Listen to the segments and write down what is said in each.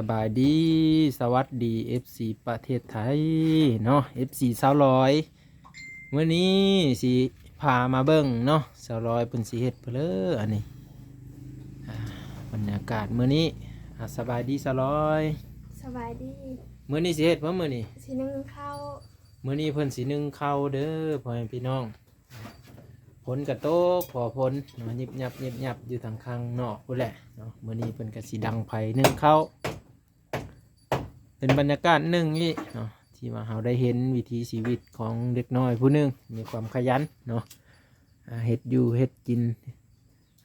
ສະບາຍດີ ສະຫວັດດີ ເອັຟຊີ ປະເທດໄທເນາະ ເອັຟຊີ ສາວລອຍ. ມື້ນີ້ຊິພາມາເບິ່ງເນາະ ສາວລອຍເພິ່ນຊິເຮັດເພີ້ ອັນນີ້ ອ່າ ບັນຍາກາດມື້ນີ້. ອ່າ ສະບາຍດີສາວລອຍ. ສະບາຍດີ. ມື້ນີ້ຊິເຮັດເພີ້ມື້ນີ້? ຊິໜຶ້ງເຂົ້າ. ມື້ນີ້ເພິ່ນຊິໜຶ້ງເຂົ້າເດີ ພໍ່ແມ່ພີ່ນ້ອງ. ຝົນກະຕົກພໍ່ຝົນເນາະ ຍິບຍັບຍິບຍັບຢູ່ທາງຂ້າງນອກພຸ້ນແຫຼະເນາະ. ມື້ນີ້ເພິ່ນກະຊິດັງໄຟໜຶ້ງເຂົ້າ ເປັນບັນຍາກາດໜຶ່ງອີກເນາະ ທີ່ວ່າເຮົາໄດ້ເຫັນວິຖີຊີວິດຂອງເດັກນ້ອຍຜູ້ໜຶ່ງມີຄວາມຂະຫຍັນເນາະ ອ່າ ເຮັດຢູ່ເຮັດກິນ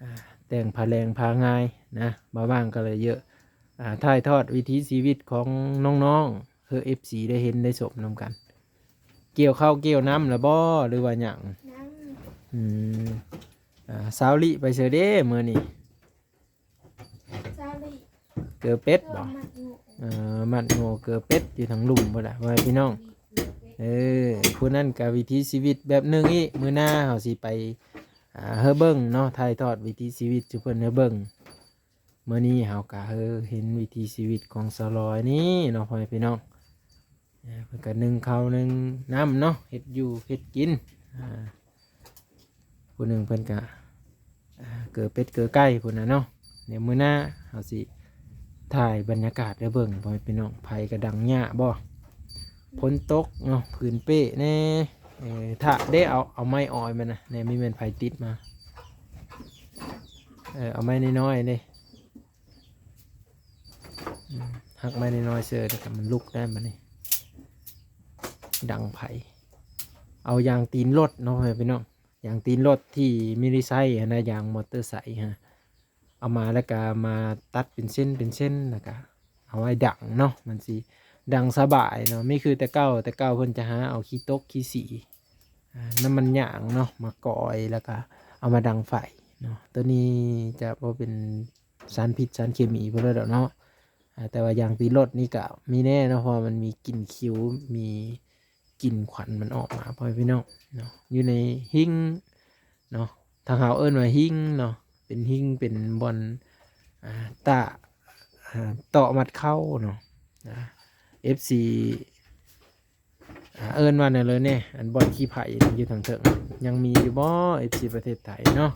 ອ່າ ແຕ່ງຜ້າແລງຜ້າງ່າຍນະ ບາງໆກະເລີຍເຍາະ ອ່າ ຖ່າຍທອດວິຖີຊີວິດຂອງນ້ອງໆ ເພື່ອ ເອັຟຊີ ໄດ້ເຫັນໄດ້ຊົມນຳກັນ. ກ່ຽວເຂົ້າກ່ຽວນ້ຳລະບໍ່ ຫຼືວ່າຫຍັງ? ຍັງ. ອືມ ອ່າ ສາວລິໄປໃສເດ້ມື້ນີ້? ສາວລິ ເກີເປັດບໍ່? ເອີ ມັດງົວເກີເປັດຢູ່ທາງລຸ່ມພຸ້ນລະ ພໍ່ແມ່ພີ່ນ້ອງ. ເອີ ຜູ້ນັ້ນກະວິຖີຊີວິດແບບໜຶ່ງອີກ ມື້ໜ້າເຮົາຊິໄປ ອ່າ ເຮີເບິ່ງເນາະ ຖ່າຍທອດວິຖີຊີວິດສູ່ເພິ່ນເຮີເບິ່ງ. ມື້ນີ້ເຮົາກະເຮີເຫັນວິຖີຊີວິດຂອງສາວລອຍນີ້ເນາະ ພໍ່ແມ່ພີ່ນ້ອງ. ເອີ ເພິ່ນກະໜຶ້ງເຂົ້າໜຶ້ງນ້ຳເນາະ ເຮັດຢູ່ເຮັດກິນ ອ່າ ຜູ້ໜຶ່ງເພິ່ນກະ ອ່າ ເກີເປັດເກີໄກ່ພຸ້ນນະເນາະ. ດຽວມື້ໜ້າເຮົາຊິຖ່າຍບັນຍາກາດໃຫ້ເບິ່ງ ພໍ່ແມ່ພີ່ນ້ອງ. ໄຟກະດັງຫຍ້າບໍ່ ຝົນຕົກເນາະ ຜືນເປ້ແດ່. ເອີ ຖ້າໄດ້ເອົາ ເອົາໄມ້ອອຍມານະ ແນ່ ມີແມ່ນໃຜຕິດມາ. ເອີ ເອົາໄມ້ນ້ອຍໆເດ້. ອືມ ຫັກໄມ້ນ້ອຍໆເສີ ແລ້ວກະມັນລຸກໄດ້ບັດນີ້ ດັງໄຟ. ເອົາຢາງຕີນລົດເນາະ ພໍ່ແມ່ພີ່ນ້ອງ ຢາງຕີນລົດທີ່ມີໄດ້ໃຊ້ຫັ້ນນະ ຢາງມໍເຕີໄຊຫັ້ນ ເອົາມາແລ້ວກະມາຕັດເປັນເສັ້ນເປັນເສັ້ນ ແລ້ວກະເອົາໄວ້ດັງເນາະ ມັນຊິດັງສະບາຍເນາະ. ມີຄືແຕ່ເກົ່າ ແຕ່ເກົ່າເພິ່ນຈະຫາເອົາຂີ້ຕົກຂີ້ສີ ອ່າ ນ້ຳມັນຫຍາງເນາະ ມາກ່ອຍ ແລ້ວກະເອົາມາດັງໄຟເນາະ. ໂຕນີ້ຈະບໍ່ເປັນ ສານພິດສານເຄມີພຸ້ນແຫຼະດອກເນາະ. ອ່າ ແຕ່ວ່າຢາງຕີນລົດນີ້ກະມີແນ່ເນາະ ເພາະວ່າມັນມີກິ່ນຂິວ ມີກິ່ນຄວັນມັນອອກມາ ພໍ່ແມ່ພີ່ນ້ອງເນາະ. ຢູ່ໃນຫິ້ງເນາະ ທາງເຮົາເອີ້ນວ່າຫິ້ງເນາະ ເປັນຫິ້ງ ເປັນບ່ອນ ອ່າ ຕາກ ອ່າ ເຕາະມັດເຂົ້າເນາະ. ອ່າ ເອັຟຊີ ອ່າ ເອີ້ນວ່າແນວໃດແດ່ ອັນບ່ອນຂີ້ໄພຢູ່ທາງເທິງ ຍັງມີຢູ່ບໍ່ ເອັຟຊີ ປະເທດໄທເນາະ?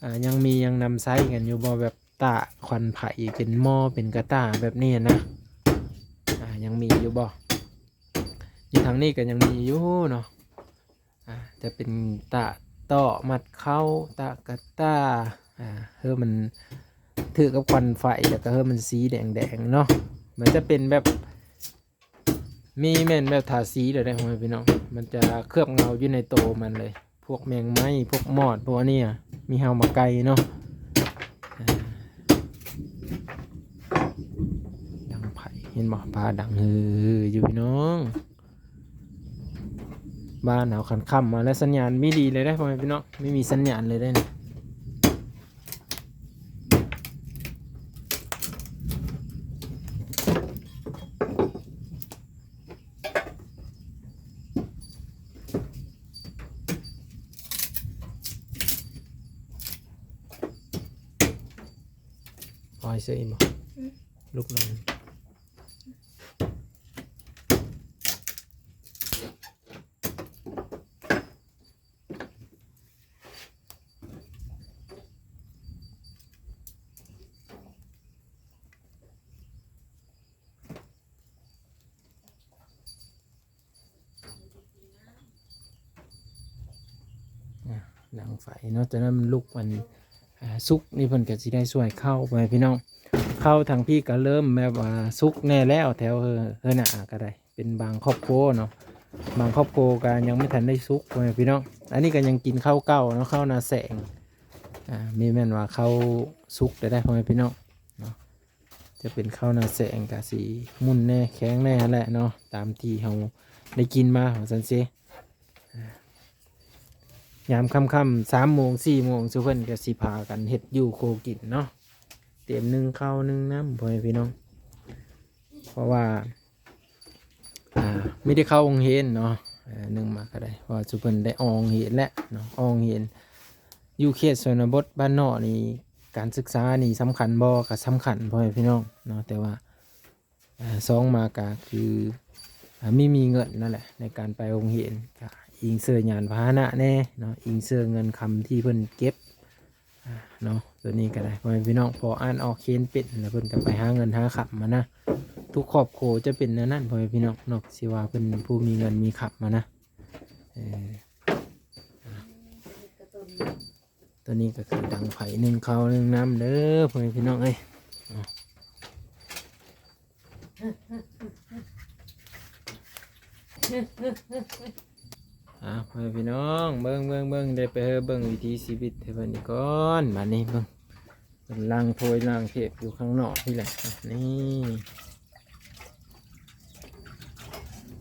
ອ່າ ຍັງມີ ຍັງນຳໃຊ້ກັນຢູ່ບໍ່ ແບບຕາກຄວັນໄຟເປັນໝໍ້ເປັນກະຕ່າແບບນີ້ນະ? ອ່າ ຍັງມີຢູ່ບໍ່? ຢູ່ທາງນີ້ກະຍັງມີຢູ່ເນາະ. ອ່າ ຈະເປັນຕາກເຕາະມັດເຂົ້າ ຕາກກະຕ່າ ອ່າ ເພື່ອມັນຖືກກັບຄວັນໄຟ ແລ້ວກະເພື່ອມັນສີແດງໆເນາະ. ມັນຈະເປັນແບບ ມີແມ່ນແບບທາສີແລ້ວເດ້ ພໍ່ແມ່ພີ່ນ້ອງ ມັນຈະເຄືອບເງົາຢູ່ໃນໂຕມັນເລີຍ. ພວກແມງໄມ້ ພວກມອດ ພວກອັນນີ້ ມີເຫົ່າໝາກໄກ່ເນາະ. ອ່າ ດັງໄຟ ເຫັນບໍ່ ຟ້າດັງຮືໆຢູ່ພີ່ນ້ອງ. ບ້ານເຮົາຄັນຄ່ຳມາແລ້ວ ສັນຍານບໍ່ດີເລີຍເດ້ ພໍ່ແມ່ພີ່ນ້ອງ ບໍ່ມີສັນຍານເລີຍເດ້ນີ້. ອອຍເສີອີກບໍ່? ອືມ ລຸກໜຶ່ງ. ອ່າ ດັງໄຟເນາະ ຈາກນັ້ນມັນລຸກ ອັນ ອ່າ ສຸກນີ້ເພິ່ນກະຊິໄດ້ຊ່ວຍເຂົ້າໄປພີ່ນ້ອງ. ເຂົ້າທາງພີ້ກະເລີ່ມແບບວ່າສຸກແດ່ແລ້ວ ແຖວເຮືອນ ເຮືອນໜ້າກະໄດ້ ເປັນບາງຄອບຄົວເນາະ ບາງຄອບຄົວກະຍັງບໍ່ທັນໄດ້ສຸກ ພໍ່ແມ່ພີ່ນ້ອງ. ອັນນີ້ກະຍັງກິນເຂົ້າເກົ່າເນາະ ເຂົ້ານາແສງ ອ່າ ມີແມ່ນວ່າເຂົ້າສຸກໄດ້ ພໍ່ແມ່ພີ່ນ້ອງເນາະ. ຈະເປັນເຂົ້ານາແສງກະຊິໝຸ່ນແດ່ແຂງແດ່ຫັ້ນແຫຼະເນາະ ຕາມທີ່ເຮົາໄດ້ກິນມາວ່າຊັ້ນເຊ. ອ່າ ຍາມຄ່ຳໆ ສາມໂມງ ສີ່ໂມງ ຊຸເພິ່ນກະຊິພາກັນເຮັດຢູ່ໂຄກິນເນາະ ຕຽມໜຶ້ງເຂົ້າໜຶ້ງນ້ຳ ພໍ່ແມ່ພີ່ນ້ອງ. ເພາະວ່າ ອ່າ ມີແຕ່ເຂົ້າໂຮງຮຽນເນາະ ເອີ ໜຶ້ງມາກະໄດ້ ເພາະວ່າຊຸເພິ່ນໄດ້ອອກໂຮງຮຽນແລ້ວເນາະ ອອກໂຮງຮຽນ. ຢູ່ເຂດຊົນນະບົດບ້ານນອກນີ້ ການສຶກສານີ້ສຳຄັນບໍ່? ກະສຳຄັນ ພໍ່ແມ່ພີ່ນ້ອງເນາະ ແຕ່ວ່າ ອ່າ ສອງມາກະຄື ອ່າ ມີ ມີເງິນນັ້ນແຫຼະ ໃນການໄປໂຮງຮຽນ ກະອີງເຊື່ອຍານພາຫະນະແດ່ເນາະ ອີງເຊື່ອເງິນຄຳທີ່ເພິ່ນເກັບ ອ່າ ເນາະ. ໂຕນີ້ກະໄດ້ ພໍ່ແມ່ພີ່ນ້ອງ ພໍອ່ານອອກຂຽນເປັນ ແລ້ວເພິ່ນກະໄປຫາເງິນຫາຄຳຫັ້ນນະ. ທຸກຄອບຄົວຈະເປັນແນວນັ້ນ ພໍ່ແມ່ພີ່ນ້ອງເນາະ ຊິວ່າເພິ່ນຜູ້ມີເງິນມີຄຳຫັ້ນນະ. ເອີ ໂຕນີ້ກະຄືດັງໄຟ ໜຶ້ງເຂົ້າໜຶ້ງນ້ຳເດີ ພໍ່ແມ່ພີ່ນ້ອງເອີຍ. ອ່າ ພໍ່ແມ່ພີ່ນ້ອງ ເບິ່ງ ເບິ່ງ ເບິ່ງ ໄດ້ໄປເຮີເບິ່ງວິຖີຊີວິດໃຫ້ເພິ່ນອີກກ່ອນ. ບາດນີ້ເບິ່ງ ເພິ່ນລ້າງຖ້ວຍລ້າງເທບຢູ່ຂ້າງນອກນີ້ແຫຼະ. ນີ້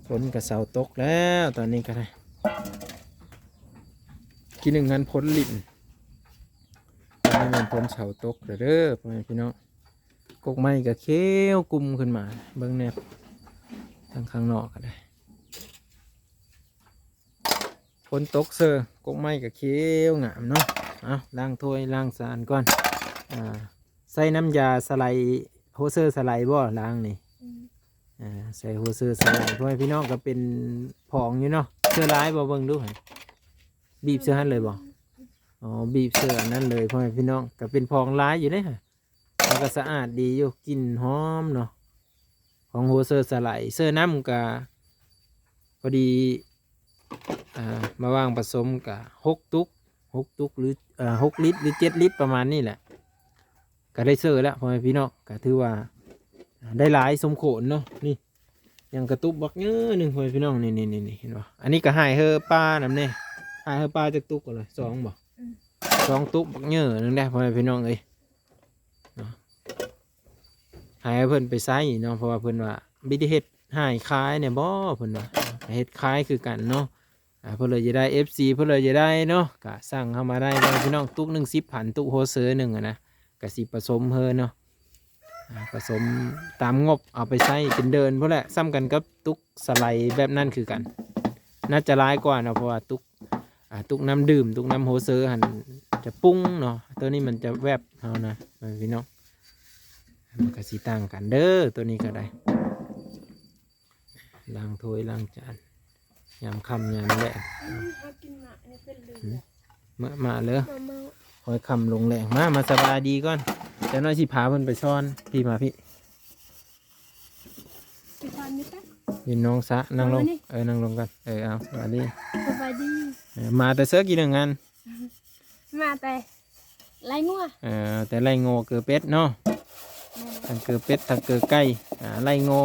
ຝົນກະເຊົາຕົກແລ້ວ ຕອນນີ້ກະໄດ້ ກີ້ໜຶ່ງຫັ້ນຝົນລິນ ຕອນນີ້ແມ່ນຝົນເຊົາຕົກແລ້ວເດີ ພໍ່ແມ່ພີ່ນ້ອງ. ກົກໄມ້ກະຂຽວກຸ້ມຂຶ້ນມາ ເບິ່ງແດ່ ທາງຂ້າງນອກກະໄດ້ ຝົນຕົກເຊີ ກົກໄມ້ກະຂຽວງາມເນາະ. ເອົາ ລ້າງຖ້ວຍລ້າງຊານກ່ອນ. ອ່າ ໃຊ້ນ້ຳຢາສະໄລ ໂຮເຊີສະໄລບໍ່ ລ້າງນີ້? ອືມ ອ່າ ໃຊ້ໂຮເຊີສະໄລ ພໍ່ແມ່ພີ່ນ້ອງ ກະເປັນຜອງຢູ່ເນາະ. ເຊື່ອຫຼາຍບໍ່ ເບິ່ງດູ ບີບເຊື່ອຫັ້ນເລີຍບໍ່? ອໍ ບີບເຊື່ອອັນນັ້ນເລີຍ ພໍ່ແມ່ພີ່ນ້ອງ ກະເປັນຜອງຫຼາຍຢູ່ເດ້. ແລ້ວກະສະອາດດີຢູ່ ກິ່ນຫອມເນາະ ຂອງໂຮເຊີສະໄລ. ເຊື່ອນ້ຳກະພໍດີ ອ່າ ມາວາງປະສົມກະຫົກຕຸກ ຫົກຕຸກ ຫຼື ເອີ ຫົກລິດ ຫຼື ເຈັດລິດ ປະມານນີ້ແຫຼະ ກະໄດ້ເຊື່ອແລ້ວ ພໍ່ແມ່ພີ່ນ້ອງ. ກະຖືວ່າໄດ້ຫຼາຍສົມຄວນເນາະ. ນີ້ ຍັງກະຕຸບບັກເຍີໜຶ່ງ ພໍ່ແມ່ພີ່ນ້ອງ ນີ້ໆໆ ເຫັນບໍ່? ອັນນີ້ກະໃຫ້ເຮີປານຳແດ່ ໃຫ້ເຮີປາຈັກຕຸກກໍລະ ສອງບໍ່? ອືມ ສອງຕຸກບັກເຍີໜຶ່ງແດ່ ພໍ່ແມ່ພີ່ນ້ອງເອີຍເນາະ. ໃຫ້ເພິ່ນໄປໃຊ້ເນາະ ເພາະວ່າເພິ່ນວ່າ ບໍ່ໄດ້ເຮັດໃຫ້ຂາຍແດ່ບໍ່ ເພິ່ນວ່າ ເຮັດຂາຍຄືກັນເນາະ. ອ່າ ເພິ່ນເລີຍຈະໄດ້ ເອັຟຊີ ເພິ່ນເລີຍຈະໄດ້ເນາະ ກະສັ່ງເຂົ້າມາໄດ້ ພໍ່ແມ່ພີ່ນ້ອງ. ຕຸກໜຶ່ງສິບພັນ ຕຸກໂຮເຊີໜຶ່ງຫັ້ນນະ ກະຊິປະສົມເຮີເນາະ. ອ່າ ປະສົມຕາມງົບ ເອົາໄປໃຊ້ເປັນເດີ່ນພຸ້ນແຫຼະ. ສ່ຳກັນກັບຕຸກສະໄລແບບນັ້ນຄືກັນ ໜ້າຈະຫຼາຍກວ່າເນາະ ເພາະວ່າຕຸກ ອ່າ ຕຸກນ້ຳດື່ມ ຕຸກນ້ຳໂຮເຊີຫັ້ນຈະປຸ້ງເນາະ ໂຕນີ້ມັນຈະແວບເຮົານະ ພີ່ນ້ອງ. ມັນກະຊິຕ່າງກັນເດີ ໂຕນີ້ກະໄດ້ ລ້າງຖ້ວຍລ້າງຈານ ຍາມຄ່ຳຍາມແລງ ອືມ ເຮົາກິນໝາກອັນນີ້ເປັນເລີຍ ອືມ ມາ ມາເລີຍ ມາ ມາ ຄ່ອຍຄ່ຳລົງແລງ ມາ ມາສະບາຍດີກ່ອນ. ຈັກໜ້ອຍຊິພາເພິ່ນໄປຊ່ອນ ພີ່ມາພີ່ ໄປຊ່ອນຢູ່ໃສ? ຢູ່ໜອງສະ ນັ່ງລົງ ມານີ້ ເອີ ນັ່ງລົງກ່ອນ ເອີ ເອົາ ສະບາຍດີ ສະບາຍດີ ເອີ ມາແຕ່ເຊີກິນໜຶ່ງຫັ້ນ ມາແຕ່ໄລ່ງົວ ເອີ ແຕ່ໄລ່ງົວເກີເປັດເນາະ ແມ່ນ ທັງເກີເປັດທັງເກີໄກ່ ອ່າ ໄລ່ງົວ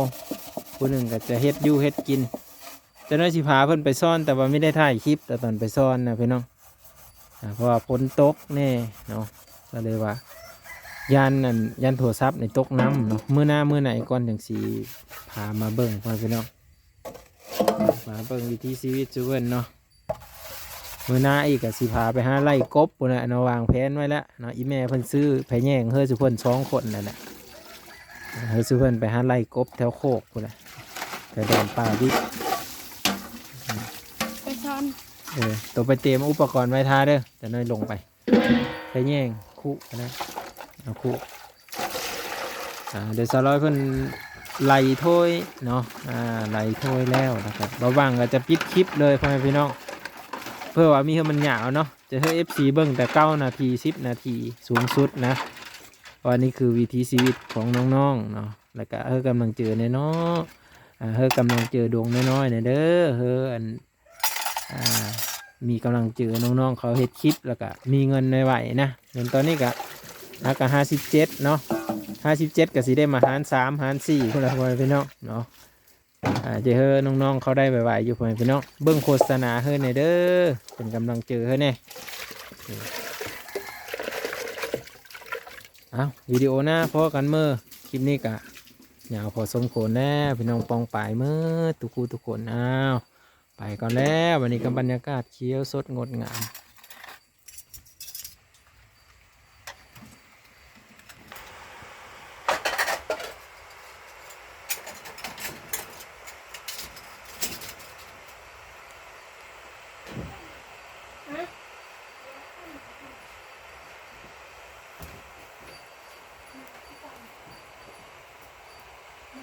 ຜູ້ໜຶ່ງກະຈະເຮັດຢູ່ເຮັດກິນ. ຈັກໜ້ອຍຊິພາເພິ່ນໄປຊ່ອນ ແຕ່ວ່າບໍ່ໄດ້ຖ່າຍຄລິບຕອນໄປຊ່ອນນະພີ່ນ້ອງ ອ່າ ເພາະວ່າຝົນຕົກແດ່ເນາະ ກະເລີຍວ່າຢ້ານ ອັນ ຢ້ານໂທລະສັບນີ້ຕົກນ້ຳເນາະ. ມື້ໜ້າມື້ໃນກ່ອນຈັ່ງຊິພາມາເບິ່ງ ພໍ່ແມ່ພີ່ນ້ອງ ມາເບິ່ງວິຖີຊີວິດຊຸເພິ່ນເນາະ. ມື້ໜ້າອີກກະຊິພາໄປຫາໄລ່ກົບພຸ້ນແຫຼະເນາະ ວາງແຜນໄວ້ແລ້ວເນາະ. ອີ່ແມ່ເພິ່ນຊື້ພະແຍງເຮີຊຸເພິ່ນສອງຄົນນັ້ນແຫຼະ ເຮີຊຸເພິ່ນໄປຫາໄລ່ກົບແຖວໂຄກພຸ້ນແຫຼະ ແຖວດອນປ່າດິບ ໄປຊ່ອນ ເອີ ໂຕໄປຕຽມອຸປະກອນໄວ້ຖ້າເດີ ຈັກໜ້ອຍລົງໄປ ພະແຍງ ຄຸນະ ເອົາຄຸ ອ່າ ດຽວສາວລອຍເພິ່ນໄລ່ຖ້ວຍເນາະ ອ່າ ໄລ່ຖ້ວຍແລ້ວນະຄັບ ບໍ່ຫວັງກະຈະປິດຄລິບເລີຍ ພໍ່ແມ່ພີ່ນ້ອງ ເພື່ອວ່າມີໃຫ້ມັນຍາວເນາະ ຈະໃຫ້ເອັຟຊີເບິ່ງແຕ່ເກົ້ານາທີ ສິບນາທີສູງສຸດນະ ເພາະວ່ານີ້ຄືວິຖີຊີວິດຂອງນ້ອງໆເນາະ ແລ້ວກະໃຫ້ກຳລັງເຈີແດ່ເນາະ ອ່າ ໃຫ້ກຳລັງເຈີດວງນ້ອຍໆແດ່ເດີ ໃຫ້ອັນ ອ່າ ມີກຳລັງເຈີນ້ອງໆເຂົາເຮັດຄລິບ ແລ້ວກະມີເງິນໄວໆນະ. ເງິນຕອນນີ້ກະ ອ່າ ກະຫ້າສິບເຈັດເນາະ ຫ້າສິບເຈັດກະຊິໄດ້ມາຫານສາມຫານສີ່ພຸ້ນລະ ພໍ່ແມ່ພີ່ນ້ອງເນາະ. ອ່າ ຈະໃຫ້ນ້ອງໆເຂົາໄດ້ໄວໆຢູ່ ພໍ່ແມ່ພີ່ນ້ອງ ເບິ່ງໂຄສະນາໃຫ້ແດ່ເດີ ເປັນກຳລັງເຈີໃຫ້ແດ່. ເອົາ ວິດີໂອໜ້າພໍ້ກັນເມີ ຄລິບນີ້ກະຍາວພໍສົມຄວນແລ້ວ ພີ່ນ້ອງປ້ອງປາຍເມີທຸກຜູ້ທຸກຄົນ. ອ້າວ ໄປກ່ອນແລ້ວ ວັນນີ້ກະບັນຍາກາດຂຽວສົດງົດງາມ. ຮະ?